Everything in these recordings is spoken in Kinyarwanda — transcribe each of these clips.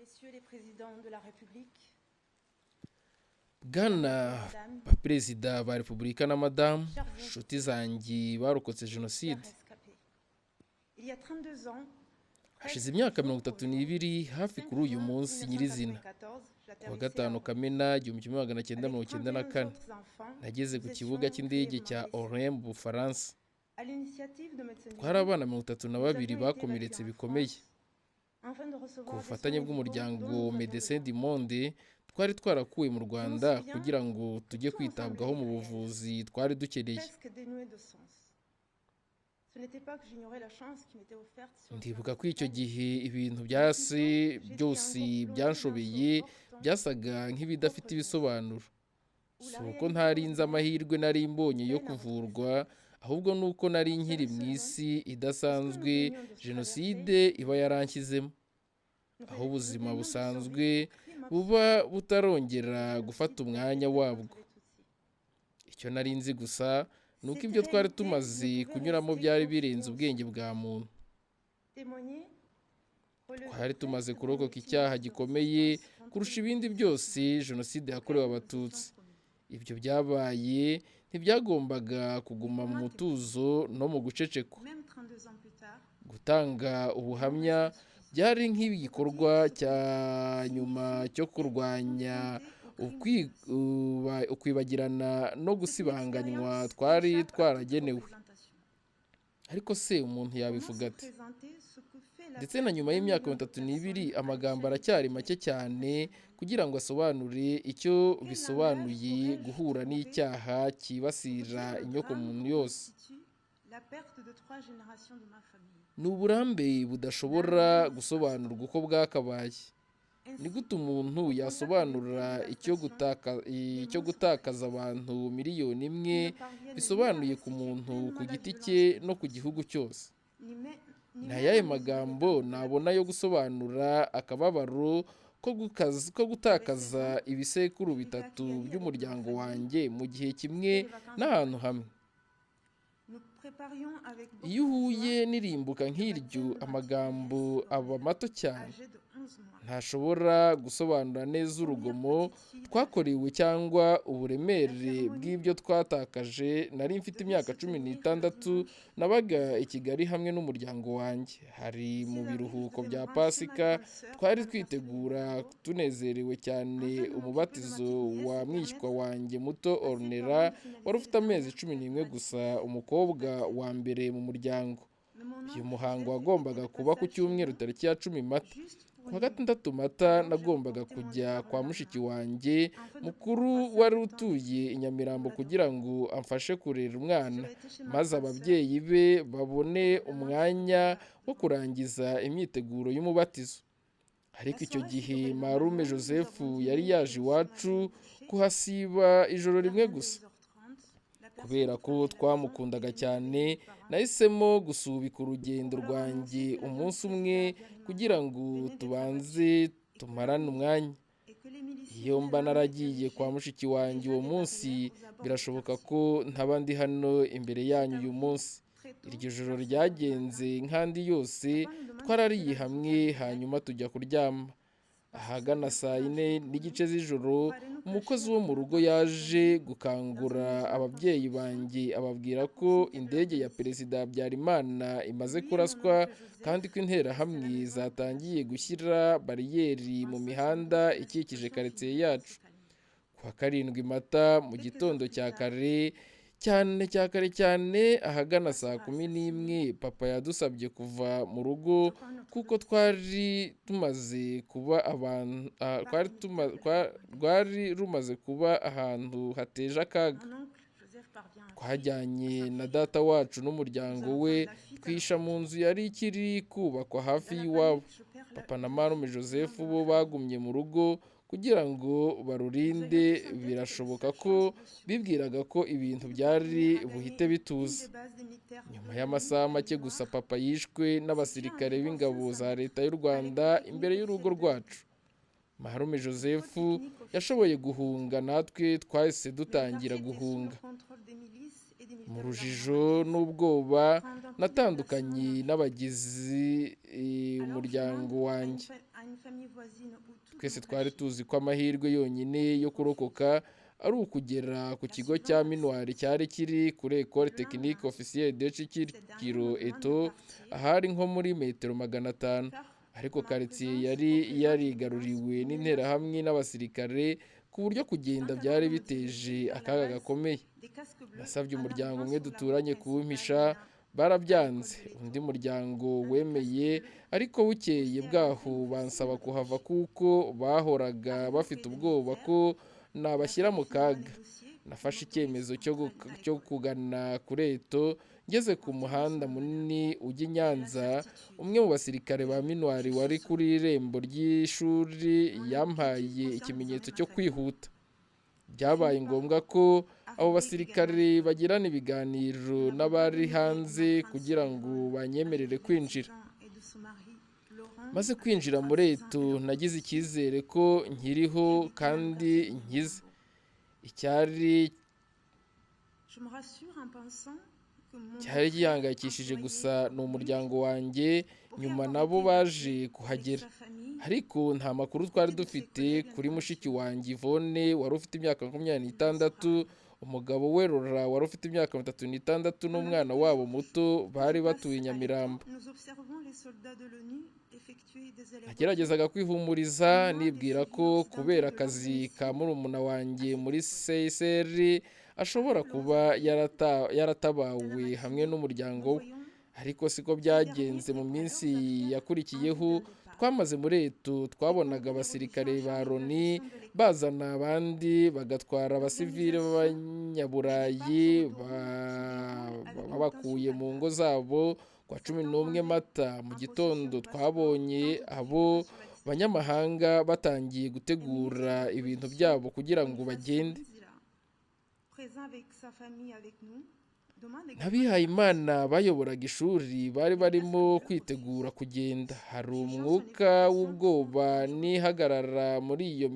Messieurs les présidents de la République, Bwana Mesdames, Perezida ba Repubulika na Madamu, nshuti zanjye barokotse jenoside, chers rescapés. Il y a 32 ans, hashize imyaka 32 hafi kuri uyu munsi nyirizina, ku wa 5 Kamena 1994, nageze ku kibuga cy'indege cya Orly mu Bufaransa. Twari abana 32 bakomeretse bikomeye. Ku bufatanye bw'umuryango Médecins du Monde, twari twarakuwe mu Rwanda kugira ngo tujye kwitabwaho mu buvuzi twari dukeneye. Ndibuka ko icyo gihe ibintu byase byose byanshobeye, byasaga nk'ibidafite ibisobanuro. Si uko ntari nzi amahirwe nari mbonye yo kuvurwa, ahubwo ni uko nari nkiri mu isi idasanzwe jenoside iba yaranshyizemo, aho ubuzima busanzwe buba butarongera gufata umwanya wabwo. Icyo nari nzi gusa ni uko ibyo twari tumaze kunyuramo byari birenze ubwenge bwa muntu. Twari tumaze kurokoka icyaha gikomeye kurusha ibindi byose, jenoside yakorewe Abatutsi. Ibyo byabaye ntibyagombaga kuguma mu mutuzo no mu gucecekwa. Gutanga ubuhamya byari nk'igikorwa cya nyuma cyo kurwanya ukwibagirana no gusibanganywa twari twaragenewe. Ariko se umuntu yabivuga ate? Ndetse na nyuma y'imyaka 32, amagambo aracyari make cyane kugira ngo asobanure icyo bisobanuye guhura n'icyaha cyibasira inyokomuntu yose. Ni uburambe budashobora gusobanurwa uko bwakabaye. Ni gute umuntu yasobanura icyo gutakaza abantu 1 miliyoni bisobanuye ku muntu ku giti cye no ku gihugu cyose? Ni ayahe magambo nabona yo gusobanura akababaro ko gutakaza ibisekuru bitatu by'umuryango wanjye mu gihe kimwe n'ahantu hamwe? Iyo uhuye n'irimbuka nk'iryo, amagambo aba mato cyane. Ntashobora gusobanura neza urugomo twakorewe cyangwa uburemere bw'ibyo twatakaje. Nari mfite imyaka 16, nabaga i Kigali hamwe n'umuryango wanjye. Hari mu biruhuko bya Pasika, twari twitegura tunezerewe cyane umubatizo wa mwishywa wanjye muto Ornella, wari ufite amezi 11 gusa, umukobwa wa mbere mu muryango. Uyu muhango wagombaga kuba ku cyumweru tariki ya 10 Mata. Ku wa 6 Mata nagombaga kujya kwa mushiki wanjye mukuru wari utuye i Nyamirambo kugira ngo amfashe kurera umwana, maze ababyeyi be babone umwanya wo kurangiza imyiteguro y'umubatizo. Ariko icyo gihe marume Joseph yari yaje iwacu kuhasiba ijoro rimwe gusa. Kubera ko twamukundaga cyane, nahisemo gusubika urugendo rwanjye umunsi umwe kugira ngo tubanze tumarane umwanya. Iyo mba naragiye kwa mushiki wanjye uwo munsi, birashoboka ko ntaba ndi hano imbere yanyu uyu munsi. Iryo joro ryagenze nk'andi yose, twarariye hamwe hanyuma tujya kuryama. Ahagana saa 4:30 z'ijoro, umukozi wo mu rugo yaje gukangura ababyeyi banjye ababwira ko indege ya Perezida Habyarimana imaze kuraswa kandi ko Interahamwe zatangiye gushyira bariyeri mu mihanda ikikije karitsiye yacu. Ku wa 7 Mata mu gitondo cya kare cyane, cya kare cyane, ahagana saa 11, papa yadusabye kuva mu rugo kuko twari tumaze kuba abantu rwari rumaze kuba ahantu hateje akaga. Twajyanye na data wacu n'umuryango we, twihisha mu nzu yari ikiri kubakwa hafi y'iwabo. Papa na marume Joseph bo bagumye mu rugo kugira ngo barurinde. Birashoboka ko bibwiraga ko ibintu byari buhite bituza. Nyuma y'amasaha make gusa, papa yishwe n'abasirikare b'ingabo za Leta y'u Rwanda imbere y'urugo rwacu. Marume Joseph yashoboye guhunga, natwe twahise dutangira guhunga. Mu rujijo n'ubwoba, natandukanye n'abagize umuryango wanjye. Twese twari tuzi ko amahirwe yonyine yo kurokoka ari ukugera ku kigo cya MINUAR cyari kiri kuri Ecole Technique Officielle de Kicukiro Eto, ahari nko muri metero 500, ariko karitsiye yari yarigaruriwe n'interahamwe n'abasirikare ku buryo kugenda byari biteje akaga gakomeye. Nasabye umuryango umwe duturanye kuwumpisha, barabyanze. Undi muryango wemeye, ariko bukeye bwaho bansaba kuhava kuko bahoraga bafite ubwoba ko nabashyira mu kaga. Nafashe icyemezo cyo kugana kuri Eto. Ngeze ku muhanda munini ujya i Nyanza, umwe mu basirikare ba MINUAR wari kuri irembo ry'ishuri yampaye ikimenyetso cyo kwihuta. Byabaye ngombwa ko abo basirikare bagirana ibiganiro n'abari hanze kugira ngo banyemerere kwinjira. Maze kwinjira muri Eto, nagize icyizere ko nkiriho kandi nkize. Icyari cyari gihangayikishije gusa ni umuryango wanjye, nyuma nabo baje kuhagera, ariko nta makuru twari dufite kuri mushiki wanjye Yvonne wari ufite imyaka 26, umugabo we Laurent wari ufite imyaka 36 n'umwana wabo muto bari batuye i Nyamirambo. Nageragezaga kwihumuriza nibwira ko kubera akazi ka murumuna wanjye muri CICR ashobora kuba yaratabawe hamwe n'umuryango we, ariko siko byagenze. Mu minsi yakurikiyeho twamaze muri Eto, twabonaga abasirikare ba Loni bazana abandi bagatwara abasivile b'abanyaburayi babakuye mu ngo zabo. Kwa 11 Mata mu gitondo twabonye abo banyamahanga batangiye gutegura ibintu byabo kugira ngo bagende. N'abihayimana bayoboraga ishuri bari barimo kwitegura kugenda. Hari umwuka w'ubwoba n'ihagarara muri iyo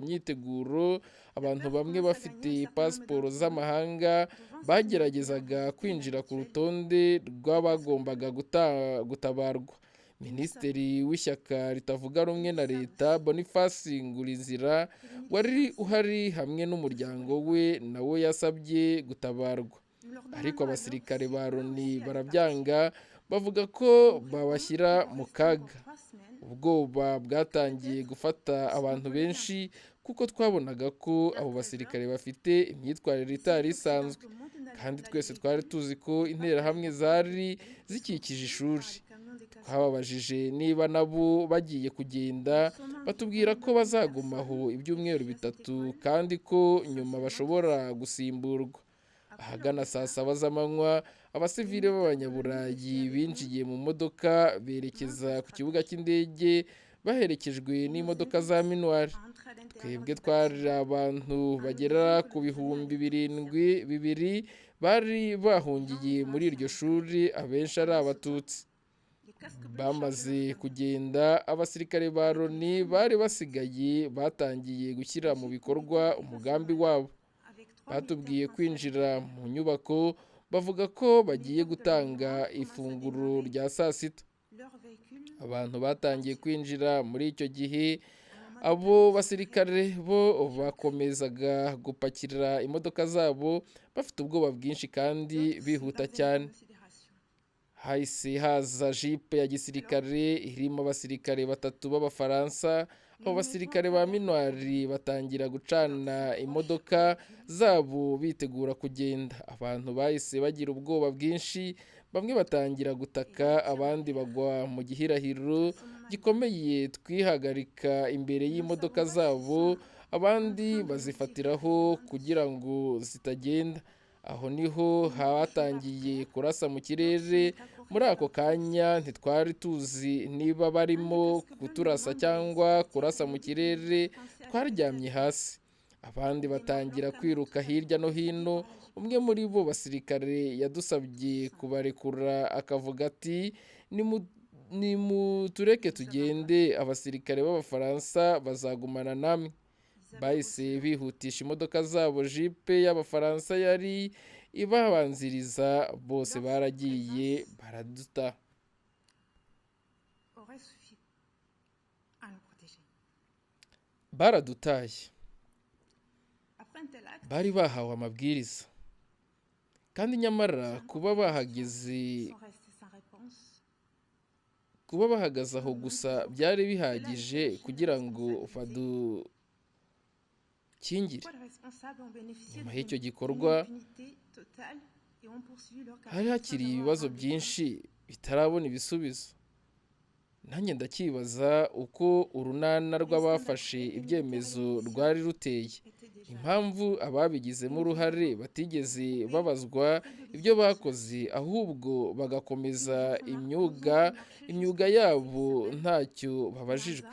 myiteguro. Abantu bamwe bafite pasiporo z'amahanga bageragezaga kwinjira ku rutonde rw'abagombaga gutabarwa. Minisitiri w'ishyaka ritavuga rumwe na leta Boniface Ngurizira wari uhari hamwe n'umuryango we nawe yasabye gutabarwa, ariko abasirikare ba Loni barabyanga, bavuga ko babashyira mu kaga. Ubwoba bwatangiye gufata abantu benshi kuko twabonaga ko abo basirikare bafite imyitwarire itari isanzwe, kandi twese twari tuzi ko interahamwe zari zikikije ishuri. Twababajije niba nabo bagiye kugenda, batubwira ko bazaguma aho ibyumweru 3 kandi ko nyuma bashobora gusimburwa. Ahagana saa 7 z'amanywa, abasivile b'abanyaburayi binjiye mu modoka berekeza ku kibuga cy'indege baherekejwe n'imodoka za MINUAR. Twebwe twari abantu bagera ku 7200 bari bahungiye muri iryo shuri, abenshi ari abatutsi. Bamaze kugenda, abasirikare ba Loni bari basigaye batangiye gushyira mu bikorwa umugambi wabo. Batubwiye kwinjira mu nyubako, bavuga ko bagiye gutanga ifunguro rya saa sita. Abantu batangiye kwinjira muri icyo gihe, abo basirikare bo bakomezaga gupakira imodoka zabo bafite ubwoba bwinshi kandi bihuta cyane. Hahise haza jipe ya gisirikare irimo abasirikare 3 b'Abafaransa. Abo basirikare ba MINUAR batangira gucana imodoka zabo bitegura kugenda. Abantu bahise bagira ubwoba bwinshi, bamwe batangira gutaka, abandi bagwa mu gihirahiro gikomeye. Twihagarika imbere y'imodoka zabo, abandi bazifatiraho kugira ngo zitagenda. Aho niho hatangiye kurasa mu kirere. Muri ako kanya ntitwari tuzi niba barimo kuturasa cyangwa kurasa mu kirere. Twaryamye hasi, abandi batangira kwiruka hirya no hino. Umwe muri bo basirikare yadusabye kubarekura akavuga ati nimutureke tugende, abasirikare b'Abafaransa bazagumana namwe. Bahise bihutisha imodoka zabo, jipe y'Abafaransa yari ibabanziriza, bose baragiye baraduta. Baradutaye. Après un tel acte, Bari bahawe amabwiriza, kandi nyamara kuba bahageze, sont restés sans réponse. Kuba bahagaze aho gusa byari bihagije kugira ngo badukingire. Pourquoi les responsables ont bénéficié Nyuma d'une y'icyo gikorwa, impunité totale et ont poursuivi leur hari carrière sans hakiri avoir ibibazo rendu compte? byinshi bitarabona ibisubizo. Nanjye ndacyibaza uko urunana rw'abafashe ibyemezo rwari ruteye, Étaient déjà impamvu ababigizemo uruhare batigeze babazwa ibyo bakoze, ahubwo bagakomeza imyuga yabo ntacyo babajijwe. à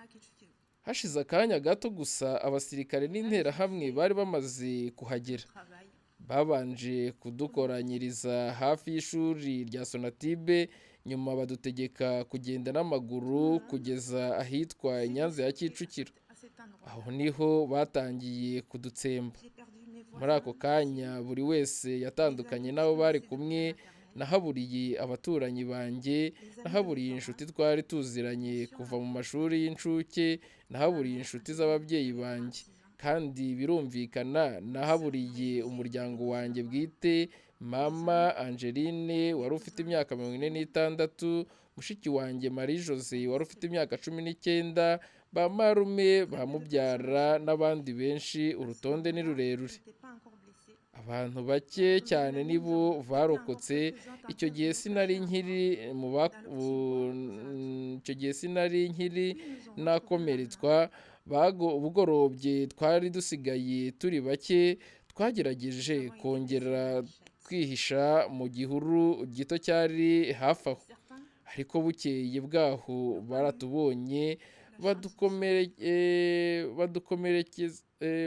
Kicukiro. Hashize akanya gato gusa, abasirikare n'Interahamwe bari bamaze kuhagera. Travail. Babanje kudukoranyiriza hafi y'ishuri rya Sonatube, nyuma badutegeka kugenda n'amaguru kugeza ahitwa i Nyanza ya Kicukiro. À cet endroit, Aho niho batangiye kudutsemba. j'ai perdu mes Muri ako voisins, kanya buri wese yatandukanye n'abo bari kumwe. Nahaburiye abaturanyi banjye, nahaburiye inshuti twari tuziranye kuva mu mashuri y'incuke, nahaburiye inshuti z'ababyeyi banjye, kandi birumvikana nahaburiye umuryango wanjye bwite: mama Angeline wari ufite imyaka 46, mushiki wanjye Marie Jose wari ufite imyaka 19, ba marume, ba mubyara n'abandi benshi, urutonde ni rurerure. n'étaient pas encore blessés. Abantu bake cyane nibo barokotse. Icyo gihe sinari nkiri nakomeretswa. Bugorobye twari dusigaye turi bake. Twagerageje kongera kwihisha mu gihuru gito cyari hafi aho, Certains ariko bukeye bwaho baratubonye,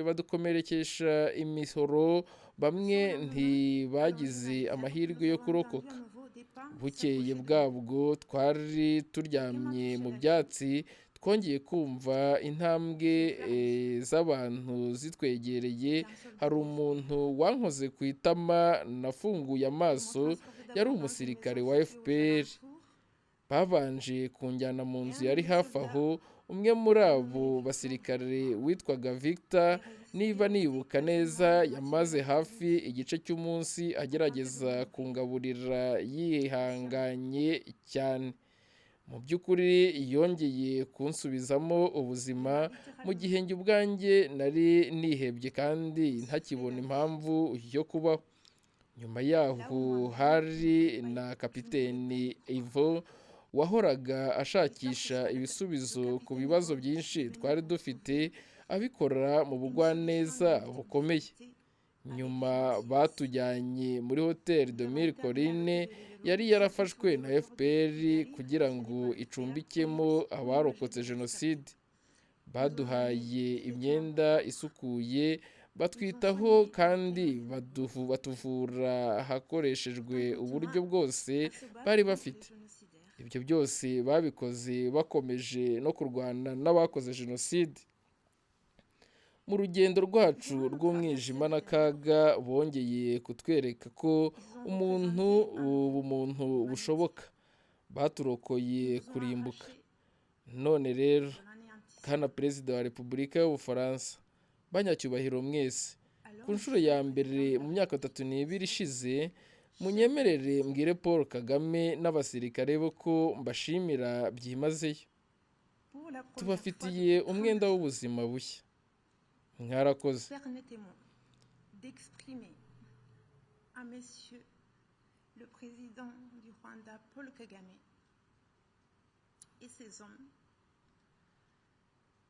badukomerekesha imihoro. Bamwe ntibagize amahirwe yo kurokoka. Bukeye bwabwo twari turyamye mu byatsi, twongeye kumva intambwe z'abantu zitwegereye. Hari umuntu wankoze ku itama, nafunguye amaso, yari umusirikare wa FPR. Babanje kunjyana mu nzu yari hafi aho. Umwe muri abo basirikare witwaga Victor, niba nibuka neza, yamaze hafi igice cy'umunsi agerageza kungaburira yihanganye cyane. Mu by'ukuri yongeye kunsubizamo ubuzima mu gihe njye ubwanjye nari nihebye kandi ntakibona impamvu yo kubaho. Nyuma yaho hari na kapiteni Ivo wahoraga ashakisha ibisubizo ku bibazo byinshi twari dufite, abikora mu bugwaneza bukomeye. Nyuma batujyanye muri Hoteli de Mille Collines yari yarafashwe na FPR kugira ngo icumbikemo abarokotse jenoside. Baduhaye imyenda isukuye, batwitaho kandi batuvura hakoreshejwe uburyo bwose bari bafite. Ibyo byose babikoze bakomeje no kurwana n'abakoze jenoside. Mu rugendo rwacu rw'umwijima n'akaga, bongeye kutwereka ko umuntu ubumuntu bushoboka. Baturokoye kurimbuka. None rero, Bwana Perezida wa Repubulika y'Ubufaransa, banyacyubahiro mwese, ku nshuro ya mbere mu myaka 32 ishize, munyemerere mbwire Paul Kagame n'abasirikare be ko mbashimira byimazeyo. Tubafitiye umwenda w'ubuzima bushya. Mwarakoze. Permettez-moi d'exprimer à Messieurs le Président du Rwanda, Paul Kagame, et ses hommes,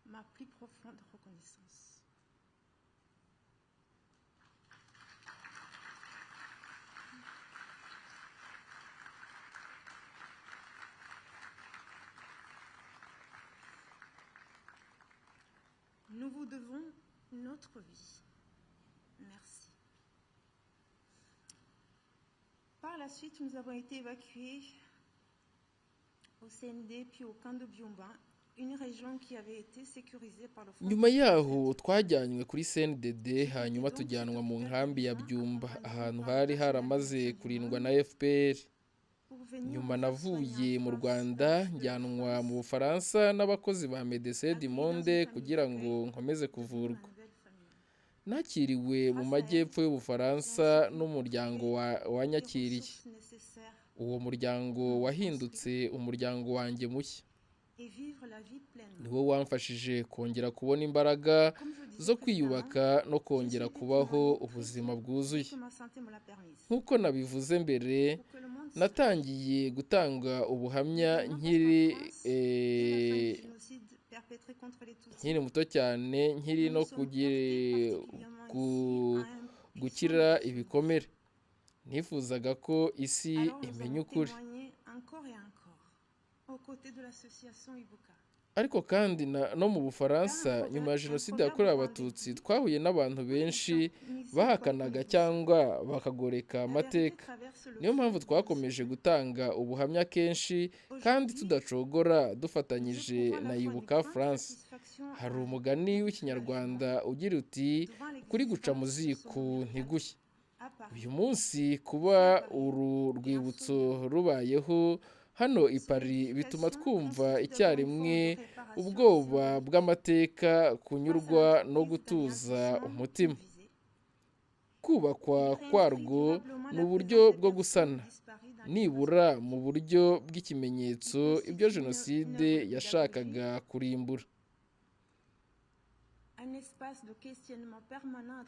ma plus profonde reconnaissance. Nous vous devons notre vie. Merci. Par la suite, nous avons été évacués au CND puis au camp de Byumba, une région qui avait été sécurisée par le Front. Nyuma yaho twajyanywe kuri CNDD, hanyuma tujyanwa mu nkambi ya Byumba, ahantu hari haramaze kurindwa na FPR. Pour Nyuma navuye mu Rwanda njyanwa mu Bufaransa n'abakozi ba Médecins du Monde kugira ngo nkomeze kuvurwa. Nakiriwe mu majyepfo y'Ubufaransa n'umuryango wanyakiriye. Uwo muryango wahindutse umuryango wanjye mushya. Niwo wamfashije kongera kubona imbaraga zo kwiyubaka no kongera kubaho ubuzima bwuzuye. Nk'uko nabivuze mbere, natangiye gutanga ubuhamya nkiri muto cyane, nkiri no gukira ibikomere. Nifuzaga ko isi imenya ukuri. Ariko kandi no mu Bufaransa nyuma ya Jenoside yakorewe Abatutsi, twahuye n'abantu benshi bahakanaga cyangwa bakagoreka amateka. Niyo mpamvu twakomeje gutanga ubuhamya kenshi kandi tudacogora, dufatanyije na Ibuka France. Hari umugani w'Ikinyarwanda ugira uti: "Ukuri guca mu ziko ntigushye." Uyu munsi kuba uru rwibutso rubayeho hano i Paris bituma twumva icyarimwe ubwoba bw'amateka, kunyurwa no gutuza umutima. Kubakwa kwarwo ni uburyo bwo gusana, nibura mu buryo bw'ikimenyetso, ibyo Jenoside yashakaga kurimbura.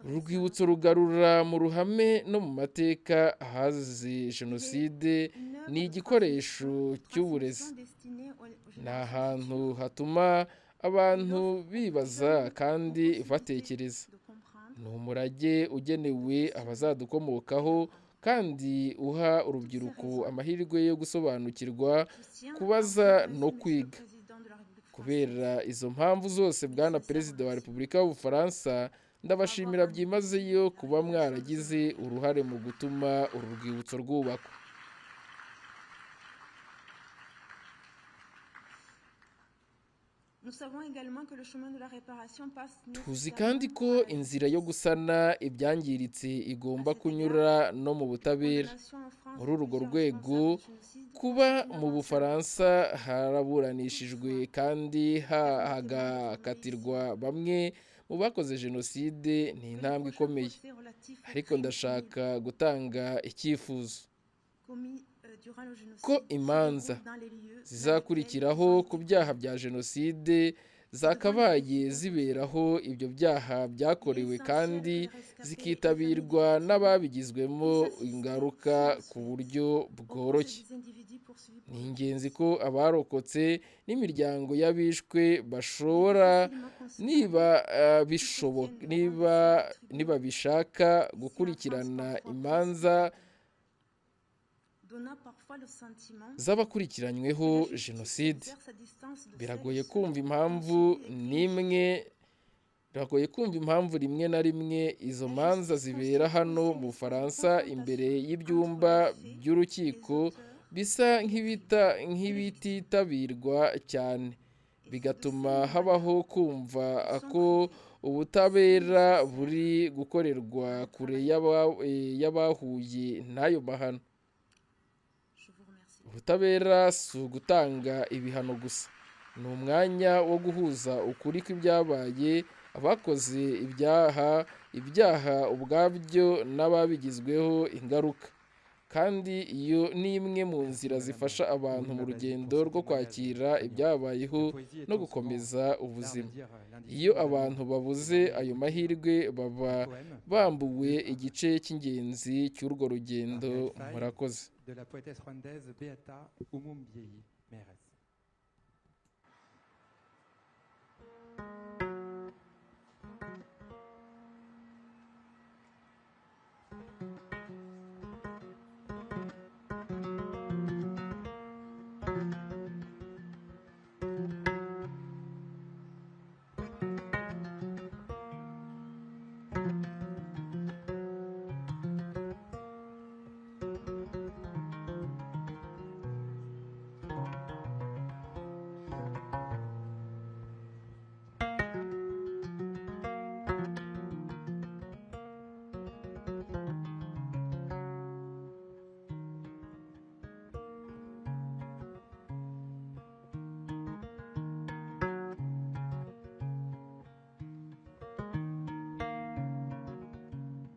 Uru rwibutso rugarura mu ruhame no mu mateka ahazize Jenoside. Ni igikoresho cy'uburezi, ni ahantu hatuma abantu bibaza kandi batekereza. Ni umurage ugenewe abazadukomokaho kandi uha urubyiruko amahirwe yo gusobanukirwa, kubaza no kwiga. Kubera izo mpamvu zose, Bwana Perezida wa Repubulika y'Ubufaransa, ndabashimira byimazeyo kuba mwaragize uruhare mu gutuma uru rwibutso rwubakwa. Tuzi kandi ko inzira yo gusana ibyangiritse igomba kunyura no mu butabera. Muri urwo rwego, kuba mu Bufaransa haraburanishijwe kandi hagakatirwa bamwe mu bakoze Jenoside ni intambwe ikomeye. Ariko ndashaka gutanga icyifuzo ko imanza zizakurikiraho ku byaha bya Jenoside zakabaye ziberaho ibyo byaha byakorewe kandi zikitabirwa n'ababigizwemo ingaruka ku buryo bworoshye. Ni ingenzi ko abarokotse n'imiryango y'abishwe bashobora, niba bishaka, gukurikirana imanza z'abakurikiranyweho Jenoside. Biragoye kumva impamvu rimwe na rimwe izo manza zibera hano mu Bufaransa imbere y'ibyumba by'urukiko bisa nk'ibititabirwa cyane, bigatuma habaho kumva ko ubutabera buri gukorerwa kure y'abahuye n'ayo mahano. Ubutabera si ugutanga ibihano gusa, ni umwanya wo guhuza ukuri kw'ibyabaye, abakoze ibyaha, ibyaha ubwabyo n'ababigizweho ingaruka. Kandi iyo ni imwe mu nzira zifasha abantu mu rugendo rwo kwakira ibyabayeho no gukomeza ubuzima. Iyo abantu babuze ayo mahirwe, baba bambuwe igice cy'ingenzi cy'urwo rugendo. Murakoze. De la poétesse rwandaise Beata Umumbyeyi Meres.